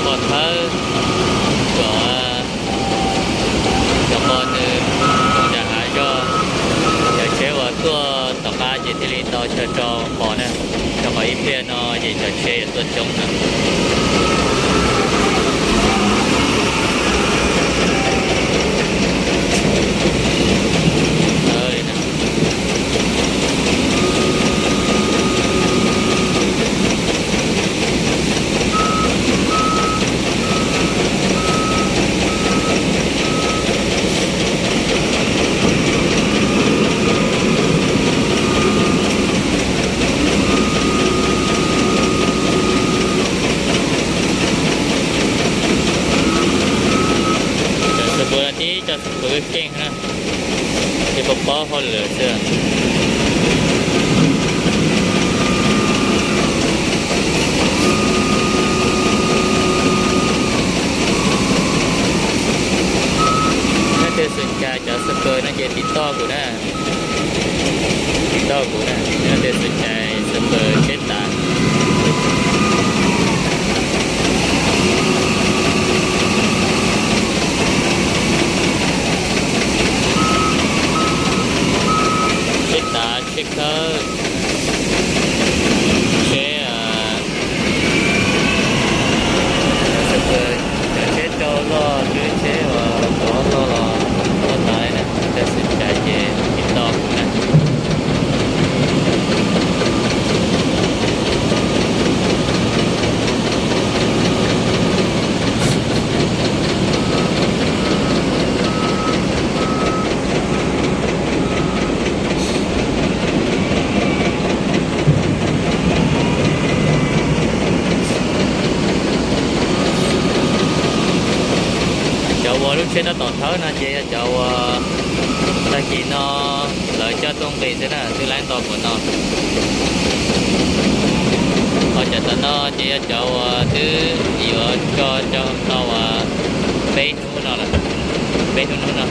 Qhov thawb kom cov qos nws nram hav zog, cov tsheb uas tuaj tom qab ces thiaj li tau chaw rau qos na, rau qhov ib pliag no ces cov tsheb yuav tuaj coob no. Cov xab pawg tib cov xab pawg keej na, ces pab pab hauj lwm xwb. Nyob twg xav cais cov xab pawg no ces tiv toj kuv na, tiv toj kuv na, nyob twg xav cais xab pawg tsheb tav. Tsheb tav, tsheb khawb, tsheb, cov tsheb rau loj, tsheb uas rov loj los tau tas li na, nyob twg xav cais ces tiv toj kuv na. Cov uas lub tsheb tab tom thawb no ces yog cov uas tag kis no lawv coj tuaj nqis xwb na, twb laib ntau npaum no. Ho cov tom no ces yog cov uas twb yuav tso rau tau uas peb hnub no lawm, peb hnub hnub no.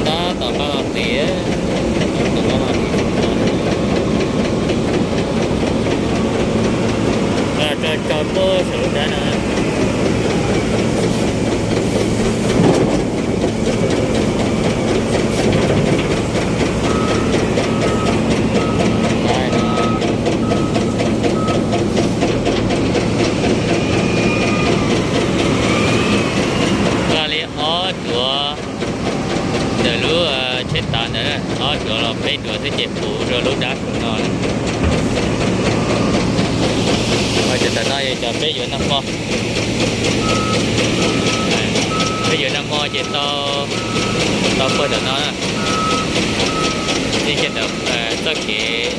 Tab tom qab los nqis, tab tom qab los nqis. Tso tso tuaj saum lub dab no. Nqa li ob duav ntawm lub tsheb tav ntawd, ob duav los peb duav xwb ces puv rau lub dab saum no. Cov tom no yog cov peb yuav nag hmo, peb yuav nag hmo ces tau, tau pawg tom no na. Txij kiag ntawm txoj kev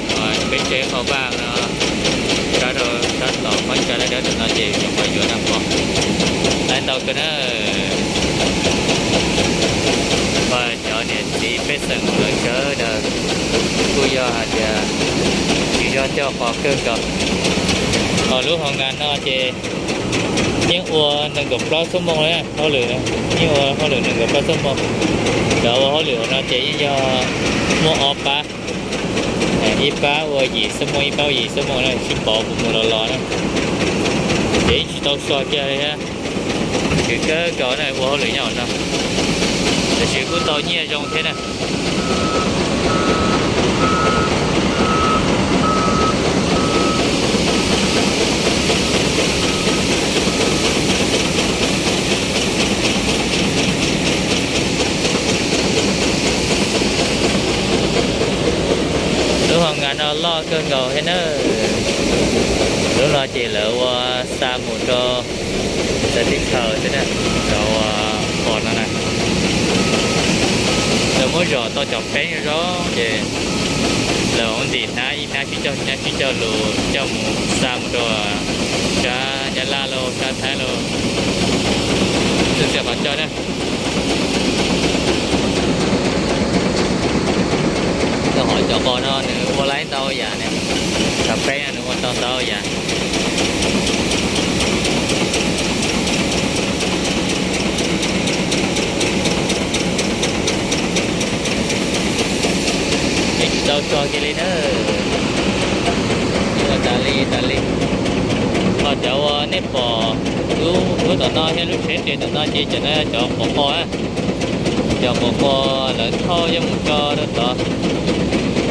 peb tsev qhov vaj no, sab rau sab tom qhov ntsa dawb dawb tom no ces yuav pawg yuav nag hmo. Laib ntau kawg na. Cov niam txiv pej xeem lawv sawv daws kuj yog hais tias tsis yog coj qos kawg nkaus. Ho lub hoo nkas no ces yeej ua nees nkaum plaub xuab moos li hauj lwm, yeej ua hauj lwm nees nkaum plaub xuab moos. Cov ua hauj lwm no ces yeej yog muaj ob pab, ib pab ua yim xuab moos, ib pab ua yim xuab moos na, sib pauv mus mus los los na. Ces yeej tsis tau so kiag li thiab, khwv kawg nkaus na ua hauj lwm nyob hauv no, tab sis kuj tau nyiaj zoo thiab na. Lub hoo nkas no loj kawg nkaus thiab na. Lub no ces lawv ua xa mus rau txawv teb chaws xwb na, cov qos no na. Lawv muab zom tau cov peeb zoo ces lawv ua ntim hnab, ib hnab tsib caug, ib hnab tsib caug lus coj mus xa mus rau sab Nyab Laj los sab Thaib los, txhua txhia qhov coj na. Rau qhov cov qos no nws ua laib ntau yam ne, cov peeb no nws ua tau ntau yam. Kiag li na, ua tas li tas li. Ho cov uas nej pom lub tom no thiab lub tsheb nres tom no ces cov no cov quav qos na, cov quav qos lawv thauj coj mus tso rau tod.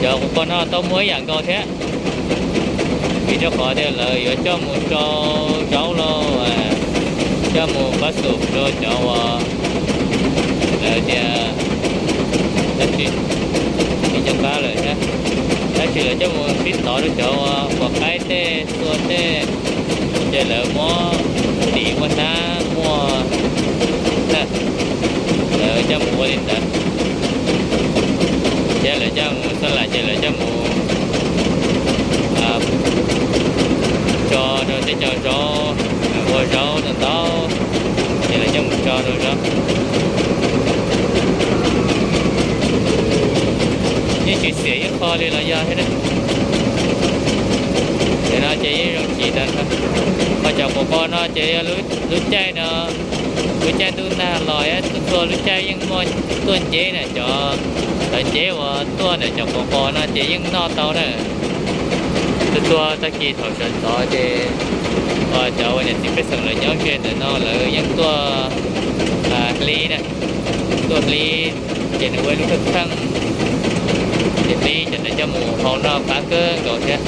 Cov quav qos no tau muaj ib yam nkaus thiab, vim rau qhov tias lawv yuav coj mus rau zaub los coj mus pab xum rau cov uas lawv tias tab tsis, cov pab lawm thiab, tab sis lawv coj mus sib tov rau cov uas quav qaib tej xua tej, ces lawv muab tiv ua hnab muag na, lawv coj mus ua li ntawd. Thiab lawv coj mus xab lam ces lawv coj mus tso rau tej cov zaub, ua zaub ntau ntau, ces lawv coj mus tso rau zaub. Yeej tsis xiam ib qho li los yog thiab. Cov no ces yeej zoo tsis tag nrho. Ho cov quav qos no ces yog lub caij no, lub caij ntuj nag los txhua txhua lub caij yeej muaj tuaj nceb na, cov, cov nceb uas tuaj ntawm cov quav qos no ces yeej noj tau na. Txhua txhua tag kis thaum sawv ntxov ces cov uas niam txiv pej xeem lawv nyob ze ntawm no lawv yeej tuaj hli na, tuaj hli, ces nws ua ib lub kheej kheej, ces hli cov ntawd coj mus hau noj qab kawg nkaus thiab.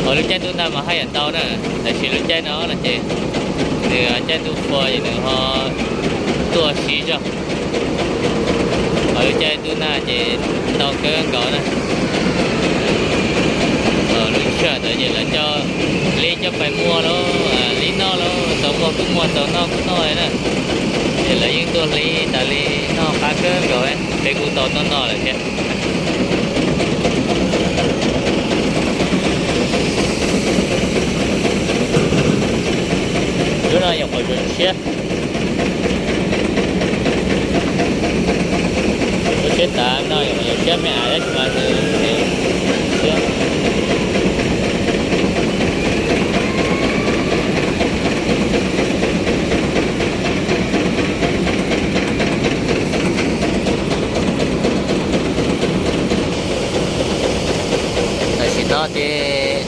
Ho lub caij ntuj nag mas haj yam ntau na, tab sis lub caij no no ces nws caij ntuj qhua ces nws ho tuaj sib zog. Ho lub caij ntuj nag ces ntau kawg nkaus na. Lub sij hawm ntawd ces lawv coj hli coj pais muag lauj, hli noj lauj, txaus muag kuj muag, txaus noj kuj noj li na. Ces lawv yeej tuaj hli tas li, noj qab kawg nkaus, peb kuj tau noj noj lawm thiab. Lub no nyuam qhuav tsuas tshiab. Lub tsheb tav no nyuam qhuav tshiab me ais tab sis mas nws tshiab. Tam sim no ces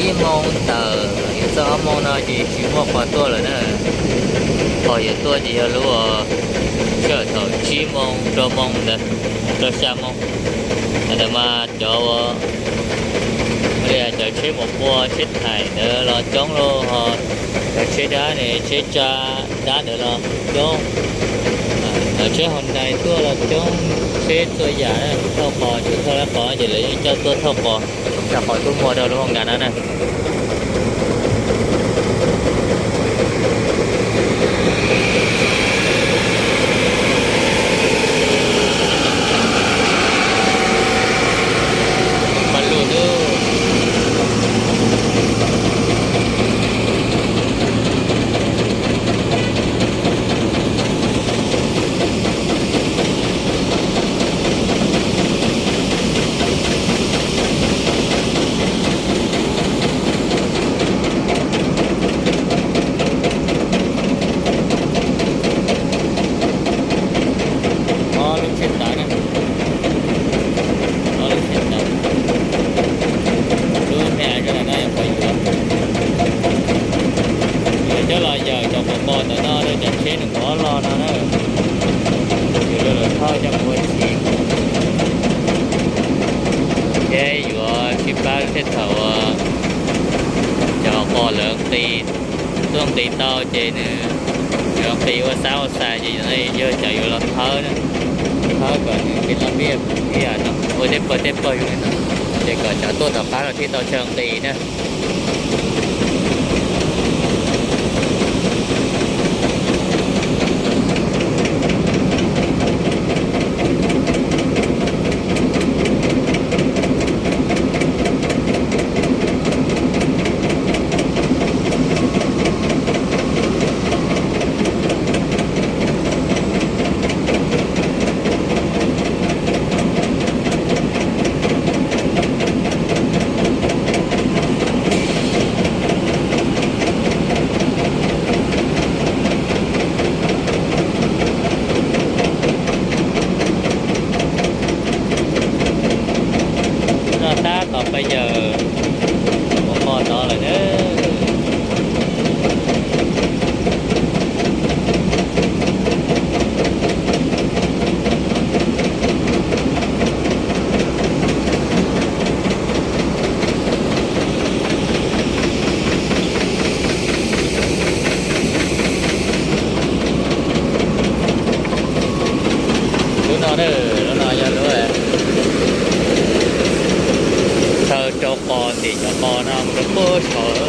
ib moos tawm yuav txog ob moos no ces tsis muaj qhov tuaj lawm na. Qhov yuav tuaj ces yog lub sij hawm thaum tsib moos rau moos ntawd, rau xya moos. Ntawd mas cov ua, cov tsheb mus pua tsheb thaim ntawd los coob lauj, ho cov tsheb dab ne, tsheb tsa dab ntawd los coob. Cov tsheb Hyundai tuaj los coob, tsheb txhua yam thauj qos, tsuas thauj lab qos ces lawv yeej coj tuaj thauj qos, coj qos tuaj muag rau lub hoo nkas no na. Ob lub tsheb tav na, ob lub tsheb tav, lub me ais zoo no yog qhov yuav, yuav coj los yawm cov quav qos ntawm no rau cov tsheb nees nkaum ob log no na, yuav rau lawv thauj coj mus ua si. Thiab yuav sib pab thiaj thaum cov qos lawv nqis, tuaj nqis tau ces nws yuav nqis ua xab ua xais ces yog cov yuav los thawb na, thawb kom nws tsis loj npiab ib yam no ua tej pawg tej pawg zoo li no, ces kom cov tuaj tom qab los thiaj tau chaw nqis na. Lub no yog lub chaw rau qos, ntim cov qos no mus rau pem saud.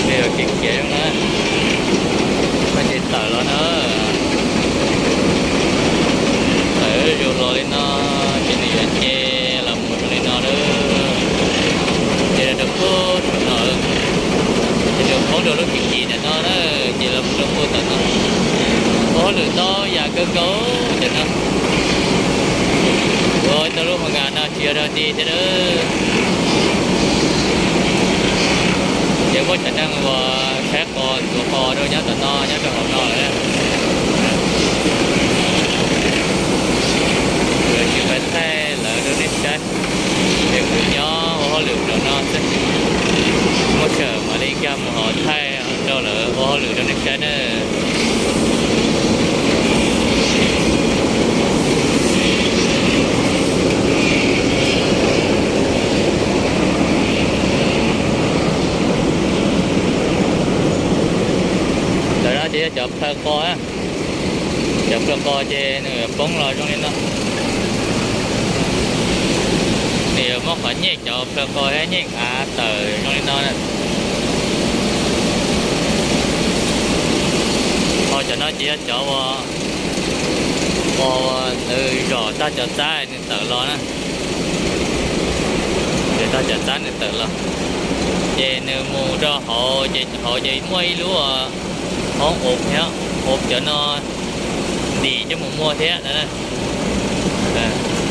Nws yuav khiav khiav zoo na, no ces tawm los na. Tawm zus los li no ces nws yuav nce los mus zoo li no na. Ces los rau pem saum no, ces nws poob rau lub kim kim ntawm no na, ces los mus rau pem tom no. Ua hauj lwm ntau yam kawg nkaus cov no. Ua tau lub hoo nkas no tsis yog dog dig thiab na. Ces muaj cov neeg uas saib qos ntxuav qos rau nyob tom no nyob rau hauv no lawm. Lawv tsis pais thaij lawv rau nej saib, ces kuv nyob ua hauj lwm rau no xwb. Muaj sij hawm mam li nkag mus hauv thaij rau lawv ua hauj lwm rau nej saib na. Ntawm no ces yog cov plhaws qos, cov plhaws qos ces nws poob los zoo li no. Nws yuav muab qhov nyej cov plhaws qos thiab nyej av tawm zoo li no. Ho cov no ces yog cov uas nws zom tag cov txab nws tawm los na. Zom tag cov txab nws tawm los, ces nws mus rau hauv, ces hauv ces muaj ib lub hoob ov, ov cov no ntim coj mus muag thiab no.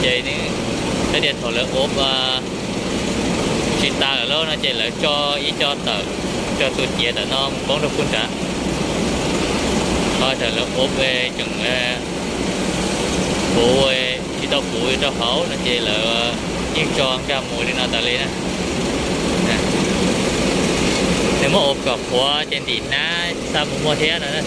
Ces nws, tias thaum lawv ov tsis tas lawm lauj no ces lawv tso ib co tawm, tso tus ciav tawm no mus poob rau puag nrad. Ho thaum lawv ov tseem puv, tsis tau puv rau hauv no ces lawv yeej tso nkag mus li no tas li na. Nws muab ov kom qhuav ces ntim hnab xa mus muag thiab no na.